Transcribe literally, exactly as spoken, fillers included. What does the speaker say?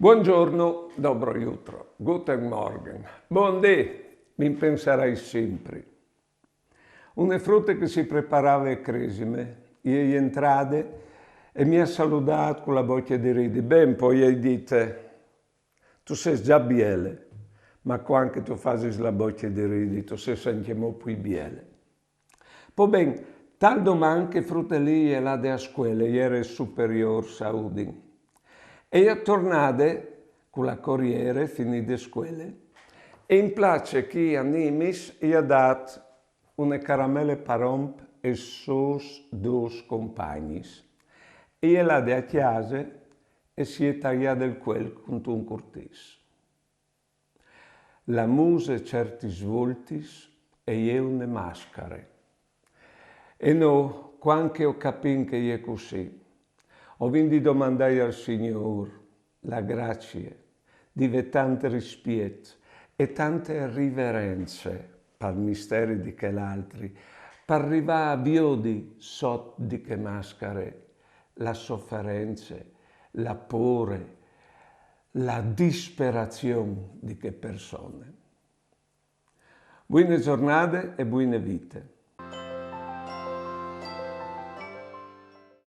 Buongiorno, dobro jutro, guten Morgen, bundì, mi pensarai simpri. Une frute che si preparave a crisime, e je jentrade e mi à saludât cu la bocje di ridi. Ben, po i ai dite: tu sês za biele, ma cuant che tu fasis la bocje di ridi, tu sês ancjemò plui biele. Po ben, tal doman chê frute li e je lade a scuele, e jere superiôr a Udin. E je tornade cu la coriere, finide scuele, e in place chi a Nimis i à dât une caramele par om ai sôs dôs compagnis. E je lade a cjase e si è taiade il cuel cuntun curtìs. La muse certis voltis e je une mascare. E no, cuant che o capìn che e je cussì, o vin di domandâi al Signôr la gracie di vê tant rispiet e tante riverence pal misteri di chel altri, par rivâ a viodi sot di chê mascare la soference, la pôre, la disperazion di chê persone. Buine zornade e buine vite.